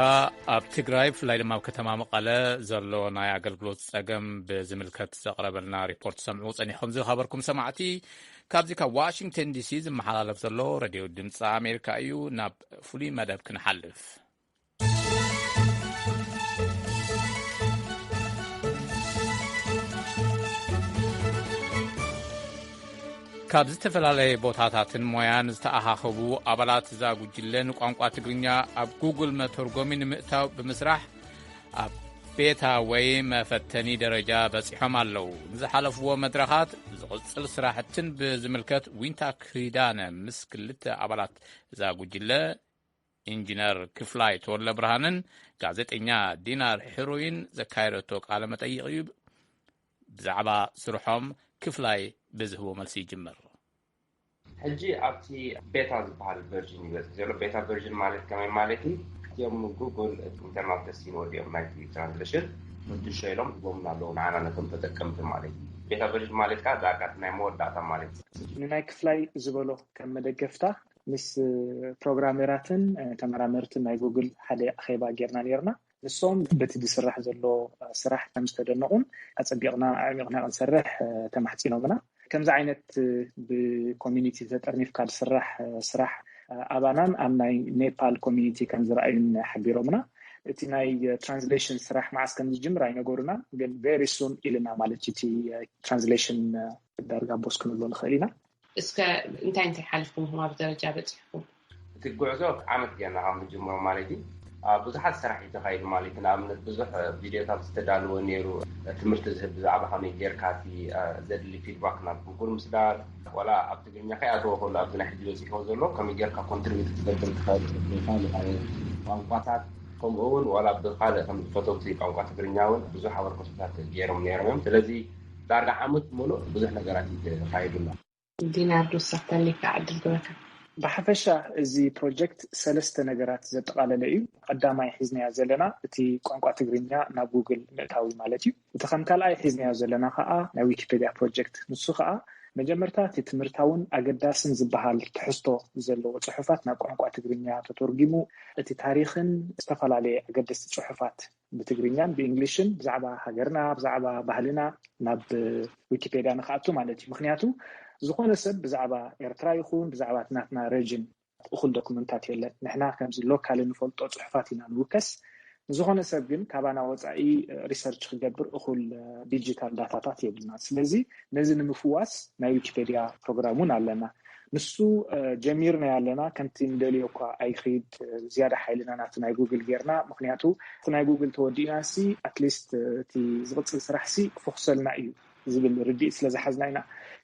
ኣብ ትግራይ ብፍላይ ድማ ኣብ ከተማ መቐለ ዘሎ ናይ ኣገልግሎት ጸገም ብዝምልከት ዘቕረበልና ሪፖርት ሰምዑ ጸኒሖም ዝኸበርኩም ሰማዕቲ። ካብዚ ካብ ዋሽንግተን ዲሲ ዝመሓላለፍ ዘሎ ሬድዮ ድምፂ ኣሜሪካ እዩ። ናብ ፍሉይ መደብ ክንሓልፍ። ካብ ዝተፈላለየ ቦታታትን ሞያን ዝተኣኻኸቡ ኣባላት እዛ ጉጅለ ንቋንቋ ትግርኛ ኣብ ጉግል መተርጎሚ ንምእታው ብምስራሕ ኣብ ቤታ ወይ መፈተኒ ደረጃ በጺሖም ኣለዉ። ንዝሓለፍዎ መድረኻት ዝቕጽል ስራሕትን ብዝምልከት ዊንታ ክዳነ ምስ ክልተ ኣባላት እዛ ጉጅለ ኢንጂነር ክፍላይ ተወለ ብርሃንን ጋዜጠኛ ዲናር ሕሩይን ዘካየደቶ ቃለ መጠይቕ እዩ። ብዛዕባ ስርሖም ክፍላይ ብዝህቦ መልሲ ይጅምር። ሕጂ ኣብቲ ቤታ ዝበሃል ቨርዥን ይበፅሕ ዘሎ። ቤታ ቨርዥን ማለት ከመይ ማለት እዩ? እቲኦም ጉግል ኢንተርናል ተስቲን ወዲኦም ናይቲ ትራንስሌሽን ምድሾ ኢሎም ሂቦምና ኣለዉ ንዓና ነቶም ተጠቀምቲ ማለት እዩ። ቤታ ቨርዥን ማለት ከዓ ዳርጋ ናይ መወዳእታ ማለት እዩ። ንናይ ክፍላይ ዝበሎ ከም መደገፍታ ምስ ፕሮግራሜራትን ተመራመርትን ናይ ጉግል ሓደ ኣኼባ ጌርና ነርና። ንሶም በቲ ዝስራሕ ዘሎ ስራሕ ከም ዝተደነቑን ኣፀቢቕና ኣዕሚቕና ክንሰርሕ ተማሕፂኖምና። ከምዚ ዓይነት ብኮሚኒቲ ተጠርኒፍካ ዝስራሕ ስራሕ ኣባናን ኣብ ናይ ኔፓል ኮሚኒቲ ከም ዝረኣዩን ሓቢሮምና። እቲ ናይ ትራንስሌሽን ስራሕ መዓስ ከም ዝጅምር ኣይነገሩና፣ ግን ቨሪ ሱን ኢልና ማለት እዩ። እቲ ትራንስሌሽን ዳርጋ ቦስ ክንብሎ ንኽእል ኢና። እስከ እንታይ እንታይ ሓሊፍኩም ኢኹም ኣብ ደረጃ በፂሕኩም? እቲ ጉዕዞ ዓመት ጌርና ካብ ንጅምሮ ማለት እዩ። ብዙሓት ስራሕ እዩ ተኻይዱ ማለት እዩ። ንኣብነት ብዙሕ ቪድዮታት ዝተዳለወ ነይሩ፣ ትምህርቲ ዝህብ ብዛዕባ ከመይ ጌርካ እቲ ዘድሊ ፊድባክ ናብ ጉግል ምስዳድ፣ ዋላ ኣብ ትግርኛ ከይኣተወ ከሎ ኣብዚ ናይ ሕጂ በፂሕዎ ዘሎ ከመይ ጌርካ ኮንትሪቢዩት ክትገብር ትኽእል ብካልእ ቋንቋታት፣ ከምኡ እውን ዋላ ብካልእ ከም ፈተውቲ ቋንቋ ትግርኛ እውን ብዙሕ ኣበርክቶታት ገይሮም ነይሮም እዮም። ስለዚ ዳርጋ ዓመት ሙሉእ ብዙሕ ነገራት እዩ ተኻይዱና። ዲናር ንሳተኒ ከዓ ዕድል ግበካ። ብሓፈሻ እዚ ፕሮጀክት ሰለስተ ነገራት ዘጠቓለለ እዩ። ቀዳማይ ሒዝናዮ ዘለና እቲ ቋንቋ ትግርኛ ናብ ጉግል ምእታዊ ማለት እዩ። እቲ ከም ካልኣይ ሒዝናዮ ዘለና ከዓ ናይ ዊኪፔድያ ፕሮጀክት፣ ንሱ ከዓ መጀመርታ እቲ ትምህርታውን ኣገዳስን ዝበሃል ትሕዝቶ ዘለዎ ፅሑፋት ናብ ቋንቋ ትግርኛ ተተርጉሙ፣ እቲ ታሪኽን ዝተፈላለየ ኣገደስቲ ፅሑፋት ብትግርኛን ብእንግሊሽን ብዛዕባ ሃገርና፣ ብዛዕባ ባህልና ናብ ዊኪፔድያ ንክኣቱ ማለት እዩ። ምክንያቱ ዝኾነ ሰብ ብዛዕባ ኤርትራ ይኹን ብዛዕባ ናትና ረጅን እኹል ዶክመንታት የለን። ንሕና ከምዚ ሎካል እንፈልጦ ፅሑፋት ኢና ንውከስ። ንዝኾነ ሰብ ግን ካባና ወፃኢ ሪሰርች ክገብር እኹል ዲጂታል ዳታታት የብልና። ስለዚ ነዚ ንምፍዋስ ናይ ዊኪፔድያ ፕሮግራም እውን ኣለና። ንሱ ጀሚርና ኣለና። ከምቲ ንደልዮ እኳ ኣይክድ ዝያዳ ሓይልና ናቲ ናይ ጉግል ጌርና። ምክንያቱ እቲ ናይ ጉግል ተወዲእና ሲ ኣትሊስት እቲ ዝቕፅል ስራሕ ሲ ክፎክሰልና እዩ ዝብል ርድኢት ስለ ዝሓዝና ኢና።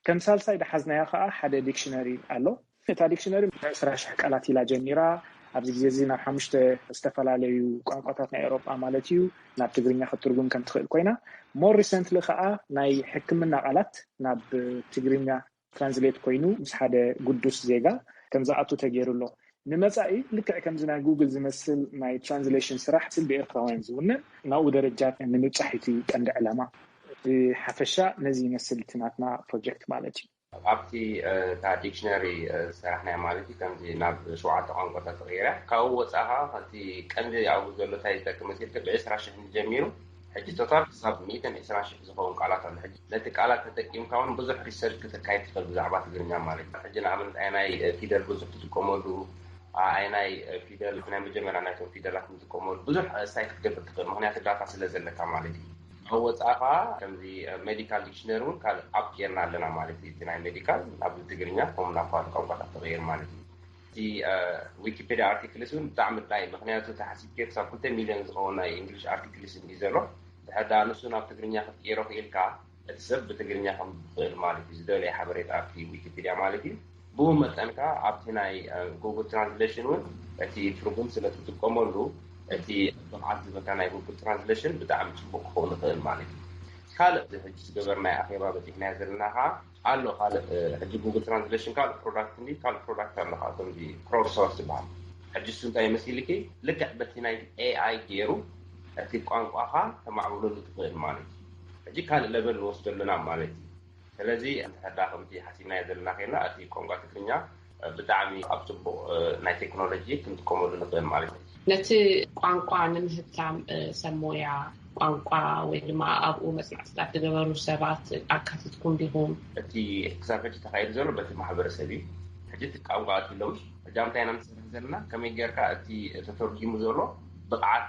ከም ሳልሳይ ዝሓዝናዮ ከዓ ሓደ ዲክሽነሪ ኣሎ። እታ ዲክሽነሪ ዕስራ ሽሕ ቃላት ኢላ ጀሚራ። ኣብዚ ግዜ እዚ ናብ ሓሙሽተ ዝተፈላለዩ ቋንቋታት ናይ ኤውሮጳ ማለት እዩ ናብ ትግርኛ ክትርጉም ከም ትኽእል ኮይና፣ ሞር ሪሰንትሊ ከዓ ናይ ሕክምና ቃላት ናብ ትግርኛ ትራንስሌት ኮይኑ ምስ ሓደ ግዱስ ዜጋ ከም ዝኣቱ ተገይሩ ኣሎ። ንመፃኢ ልክዕ ከምዚ ናይ ጉግል ዝመስል ናይ ትራንስሌሽን ስራሕ ስል ብኤርትራውያን ዝውነን ናብኡ ደረጃ ንምብፃሕ እቲ ቀንዲ ዕላማ። ብሓፈሻ ነዚ ይመስል እቲ ናትና ፕሮጀክት ማለት እዩ። ኣብቲ እታ ዲክሽነሪ ዝሰራሕናዮ ማለት እዩ ከምዚ ናብ ሸውዓተ ቋንቋታት ተቐይራ። ካብኡ ወፃኻ እቲ ቀንዲ ኣብኡ ዘሎ እንታይ ዝጠቅም መሲልካ ብዕስራ ሽሕ ጀሚሩ ሕጂ ቶታል ክሳብ ሚእትን ዕስራን ሽሕ ዝኸውን ቃላት ኣሎ። ሕጂ ነቲ ቃላት ተጠቂምካ እውን ብዙሕ ሪሰርች ክተካይድ ትኽእል ብዛዕባ ትግርኛ ማለት እዩ። ሕጂ ንኣብነት ኣየናይ ፊደል ብዙሕ ትጥቀመሉ፣ ኣየናይ ፊደል ናይ መጀመርያ ናይቶም ፊደላት ንጥቀመሉ ብዙሕ ሳይ ክትገብር ትኽእል፣ ምክንያቱ ዳታ ስለ ዘለካ ማለት እዩ። ኣብ ወፃኻ ከምዚ ሜዲካል ዲክሽነሪ እውን ካልእ ኣፕ ጌርና ኣለና ማለት እዩ። እቲ ናይ ሜዲካል ናብ ትግርኛ ከም ናብ ካልእ ቋንቋታት ተቐይር ማለት እዩ። እቲ ዊኪፔድያ ኣርቲክልስ እውን ብጣዕሚ ድላይ፣ ምክንያቱ ተሓሲብኪ ክሳብ ክልተ ሚልዮን ዝኸውን ናይ እንግሊሽ ኣርቲክልስ እዩ ዘሎ። ድሕር ደኣ ንሱ ናብ ትግርኛ ክትቅይሮ ክኢልካ እቲ ሰብ ብትግርኛ ከም ዝኽእል ማለት እዩ ዝደለየ ሓበሬታ ኣብቲ ዊኪፒድያ ማለት እዩ። ብኡ መጠን ከዓ ኣብቲ ናይ ጉግል ትራንስሌሽን እውን እቲ ትርጉም ስለ ትጥቀመሉ እቲ ብቕዓት ዝበካ ናይ ጉግል ትራንስሌሽን ብጣዕሚ ፅቡቅ ክኸውን ይኽእል ማለት እዩ። ካልእ ሕጂ ዝገበርናይ ኣኼባ በፂሕናዮ ዘለና ከዓ ኣሎ ካልእ ሕጂ ጉግል ትራንስሌሽን ካልእ ፕሮዳክት እንዲ ካልእ ፕሮዳክት ኣሎ ከዓ ከምዚ ክሮድ ሶርስ ይበሃል። ሕጂ እሱ እንታይ መሲልኪ ልክዕ በቲ ናይ ኤኣይ ገይሩ እቲ ቋንቋኻ ተማዕብለሉ ትኽእል ማለት እዩ። ሕጂ ካልእ ለበል ንወስዶ ኣለና ማለት እዩ። ስለዚ እንተሕዳ ከምቲ ሓሲብናዮ ዘለና ከይና እቲ ቋንቋ ትግርኛ ብጣዕሚ ኣብ ፅቡቕ ናይ ቴክኖሎጂ ክንጥቀመሉ ንኽእል ማለት እዩ። ነቲ ቋንቋ ንምህብታም ሰብ ሞያ ቋንቋ ወይ ድማ ኣብኡ መፅናዕትታት ዝገበሩ ሰባት ኣካቲትኩም ዲኹም? እቲ ክሳብ ሕጂ ተኻይዱ ዘሎ በቲ ማሕበረሰብ እዩ። ሕጂ እቲ ቋንቋ ኣትሎም ሕጂ ኣብ እንታይ ኢና ንሰርሕ ዘለና ከመይ ጌርካ እቲ ተተርጊሙ ዘሎ ብቕዓት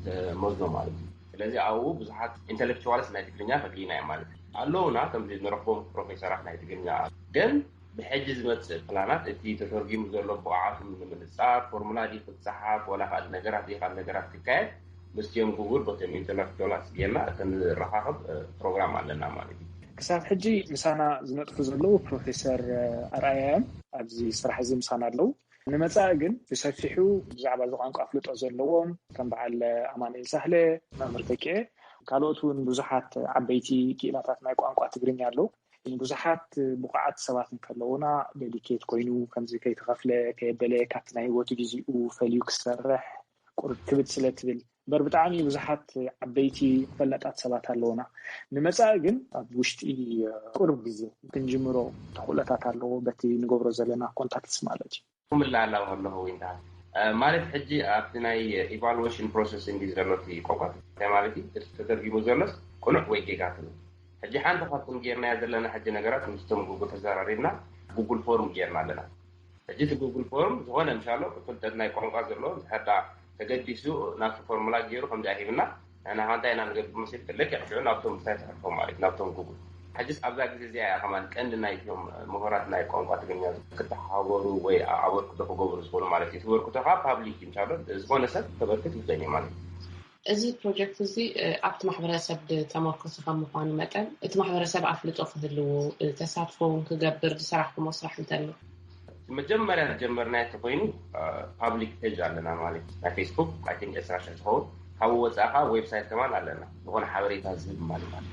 ተመዝኖ ማለት እዩ። ስለዚ ኣብኡ ብዙሓት ኢንተሌክቹዋልስ ናይ ትግርኛ ፈሊና እዮም ማለት እዩ ኣለውና ከምዚ ንረኽቦም ፕሮፌሰራት ናይ ትግርኛ ግን ብሕጂ ዝመፅእ ፕላናት እቲ ተተርጊሙ ዘሎ ብቕዓቱ ንምንፃር ፎርሙላ ድዩ ክፀሓፍ ወላ ካልእ ነገራት ድዩ ካልእ ነገራት ክካየድ ምስቲኦም ጉጉል ቦቶም ኢንተሌክቹዋላት ጌርና ክንረኻኸብ ፕሮግራም ኣለና ማለት እዩ። ክሳብ ሕጂ ምሳና ዝነጥፉ ዘለዉ ፕሮፌሰር ኣርኣያ እዮም። ኣብዚ ስራሕ እዚ ምሳና ኣለዉ። ንመጻኢ ግን ብሰፊሑ ብዛዕባ እዚ ቋንቋ ኣፍልጦ ዘለዎም ከም በዓል ኣማኑኤል ሳህለ፣ መምህር ተኪኤ፣ ካልኦት እውን ብዙሓት ዓበይቲ ክኢላታት ናይ ቋንቋ ትግርኛ ኣለዉ። ብዙሓት ብቑዓት ሰባት እንከለዉና፣ ዴዲኬት ኮይኑ ከምዚ ከይተኸፍለ ከየበለ ካብቲ ናይ ህይወቱ ግዜኡ ፈልዩ ክሰርሕ ቁርብ ክብድ ስለ ትብል እምበር ብጣዕሚ ብዙሓት ዓበይቲ ፈላጣት ሰባት ኣለዉና። ንመጻኢ ግን ኣብ ውሽጢ ቁርብ ግዜ ክንጅምሮ ተኽእሎታት ኣለዎ፣ በቲ ንገብሮ ዘለና ኮንታክትስ ማለት እዩ። ክምላላ ከለኹ ዊንታ ማለት ሕጂ ኣብቲ ናይ ኢቫሉዌሽን ፕሮሰስ እንዲ ዘሎ እቲ ቆቋት እንታይ ማለት እዩ? እቲ ተተርጊሙ ዘሎስ ቅኑዕ ወይ ጌጋ ትብል? ሕጂ ሓንቲ ካብቶም ጌርናዮ ዘለና ሕጂ ነገራት ምስቶም ጉጉል ተዘራሪብና ጉጉል ፎርም ጌርና ኣለና። ሕጂ እቲ ጉጉል ፎርም ዝኾነ ምሻሎ ፍልጠት ናይ ቋንቋ ዘለዎ ዝሕዳ ተገዲሱ ናብቲ ፎርሙላ ገይሩ ከምዚ ኣሂብና ንሕና ከ እንታይ ኢና ንገብር መሲል ልክዕ ሽዑ ናብቶም እንታይ ትሕልፎም ማለት ናብቶም ጉጉል ሕጅስ ኣብዛ ግዜ እዚኣ እያ ከማን ቀንዲ ናይቶም ምሁራት ናይ ቋንቋ ትግርኛ ክተሓባበሩ ወይ ኣበርክቶ ክገብሩ ዝኽእሉ ማለት እዩ። ተበርክቶ ከዓ ፓብሊክ እዩ። ምሳሎ ዝኾነ ሰብ ከበርክት ይኽእል እዩ ማለት እዩ። እዚ ፕሮጀክት እዚ ኣብቲ ማሕበረሰብ ዝተመርኮሰ ከም ምኳኑ መጠን እቲ ማሕበረሰብ ኣፍልጦ ክህልዎ ተሳትፎ እውን ክገብር ዝሰራሕኩሞ ስራሕ እንተሎ መጀመርያ ዝጀመርናዮ እንተኮይኑ ፓብሊክ ፔጅ ኣለና ማለት ናይ ፌስቡክ I think ዕስራ ሽሕ ዝኸውን ካብኡ ወፃኢ ከዓ ዌብሳይት ከማን ኣለና ዝኾነ ሓበሬታ ዝህብ ማለት ማለት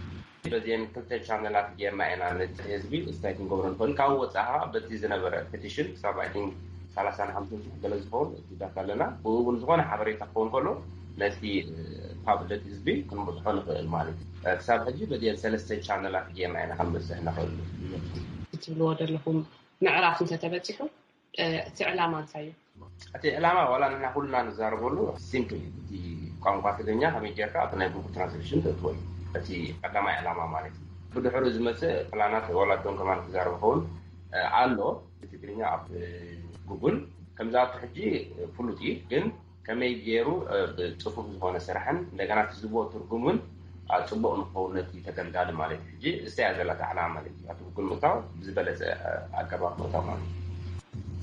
በዚአን ክልተ ቻነላት ጌርና ኢና ነቲ ህዝቢ እንታይ ክንገብሮ ንኽእል ካብኡ ወፃኢ ከዓ በቲ ዝነበረ ፔቲሽን ክሳብ I think ሰላሳን ሓምሳን ሽሕ ገለ ዝኸውን እቲ ዳታ ኣለና ብኡ እውን ዝኾነ ሓበሬታ ክኸውን ከሎ ነቲ ፓብሊክ ህዝቢ ክንበፅሖ ንኽእል ማለት እዩ ክሳብ ሕጂ በዚአን ሰለስተ ቻነላት ጌርና ኢና ክንበፅሕ ንኽእል ትብልዎ ዘለኹም ምዕራፍ እንተተበፂሑ እቲ ዕላማ እንታይ እዩ? እቲ ዕላማ ዋላ ንሕና ኩልና ንዛረበሉ ሲምፕል እቲ ቋንቋ ትግርኛ ከመይ ጌርካ ኣብቲ ናይ ጉግል ትራንስሌሽን ተእትዎ እዩ እቲ ቀዳማይ ዕላማ ማለት እዩ። ብድሕሩ ዝመፅእ ፕላናት ዋላ እቶም ከማን ክዛረብ ኸውን ኣሎ እቲ ትግርኛ ኣብ ጉግል ከምዝኣቱ ሕጂ ፍሉጥ እዩ ግን ከመይ ገይሩ ብፅፉፍ ዝኾነ ስራሕን እንደገና እቲ ዝቦ ትርጉም እውን ኣብ ፅቡቅ ንክኸውን ነቲ ተገልጋሊ ማለት እዩ። ሕጂ እሰያ ዘላ ዳዕላ ማለት እዩ። ኣብ ጉግል ምእታው ብዝበለፀ ኣገባብ ምእታው ማለት እዩ።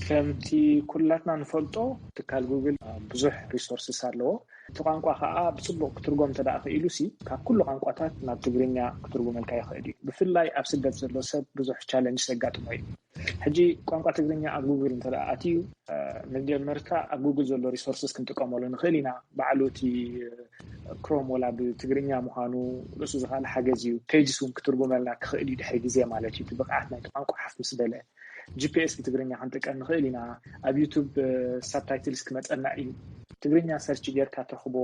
ከምቲ ኩላትና ንፈልጦ ትካል ጉግል ብዙሕ ሪሶርስስ ኣለዎ። እቲ ቋንቋ ከዓ ብፅቡቅ ክትርጎም እንተ ክኢሉ ሲ ካብ ኩሉ ቋንቋታት ናብ ትግርኛ ክትርጉመልካ ይኽእል እዩ። ብፍላይ ኣብ ስደት ዘሎ ሰብ ብዙሕ ቻለንጅ ዘጋጥሞ እዩ። ሕጂ ቋንቋ ትግርኛ ኣብ ጉግል እንተ ኣትዩ መጀመርታ ኣብ ጉግል ዘሎ ሪሶርስስ ክንጥቀመሉ ንኽእል ኢና። ባዕሉ እቲ ክሮም ወላ ብትግርኛ ምዃኑ ርእሱ ዝኻል ሓገዝ እዩ። ፔጅስ እውን ክትርጉመልና ክኽእል እዩ ድሕሪ ግዜ ማለት እዩ። እቲ ብቕዓት ናይቲ ቋንቋ ሓፍ ምስ በለ ጂፒኤስ ብትግርኛ ክንጥቀም ንኽእል ኢና። ኣብ ዩቱብ ሳብታይትልስ ክመፀና እዩ። ትግርኛ ሰርች ጌርካ ትረኽቦ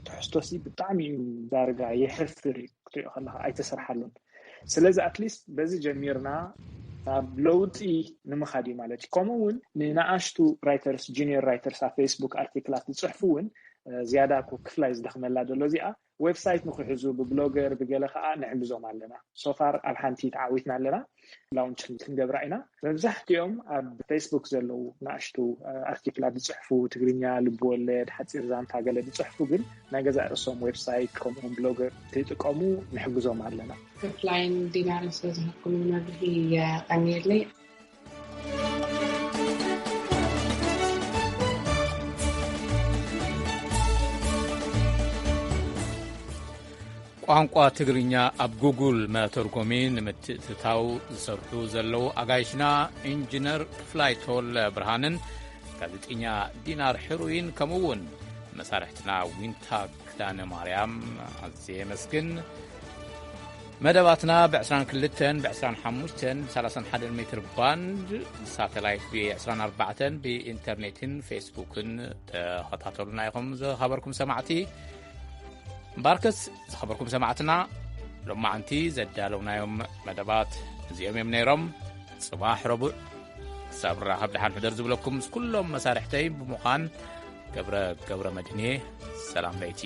ትሕዝቶሲ ብጣዕሚ እዩ ዳርጋ የሕፍር እዩ ክትሪኦ ከለካ ኣይተሰርሓሉን። ስለዚ ኣትሊስት በዚ ጀሚርና ናብ ለውጢ ንምኻድ እዩ ማለት እዩ። ከምኡ እውን ንንኣሽቱ ራይተርስ ጁኒየር ራይተርስ ኣብ ፌስቡክ ኣርቲክላት ዝፅሕፉ እውን ዝያዳ ክፍላይ ዝደኽመላ ዘሎ እዚኣ ዌብሳይት ንክሕዙ ብብሎገር ብገለ ከዓ ንሕግዞም ኣለና። ሶፋር ኣብ ሓንቲ ተዓዊትና ኣለና። ላውንች ክንገብራ ኢና። መብዛሕትኦም ኣብ ፌስቡክ ዘለዉ ንኣሽቱ ኣርቲክላት ዝፅሕፉ ትግርኛ ልብወለድ ሓፂር ዛንታ ገለ ዝፅሕፉ ግን ናይ ገዛእ ርእሶም ዌብሳይት ከምኡውን ብሎገር ከይጥቀሙ ንሕግዞም ኣለና። ክፍላይን ዲናርን ስለዝሃብኩምኒ መብርሂ የቐንየለይ። ቋንቋ ትግርኛ ኣብ ጉጉል መተርጎሚ ንምትእትታው ዝሰርሑ ዘለዉ ኣጋይሽና ኢንጂነር ክፍላይ ተወለ ብርሃንን ጋዜጠኛ ዲናር ሕሩይን ከምኡ እውን መሳርሕትና ዊንታ ክዳነ ማርያም ኣዝየ የመስግን። መደባትና ብ22 ብ25 ብ31 ሜትር ባንድ ሳተላይት ብ24 ብኢንተርኔትን ፌስቡክን ተኸታተሉና ኢኹም። ዝኸበርኩም ሰማዕቲ እምበኣርከስ ዝኸበርኩም ሰማዕትና ሎማዓንቲ ዘዳለውናዮም መደባት እዚኦም እዮም ነይሮም። ጽባሕ ረቡዕ ክሳብ ራኸብ ደሓን ሕደር ዝብለኩም ምስ ኩሎም መሳርሕተይ ብምዃን ገብረ ገብረ መድህንየ ሰላም ለይቲ።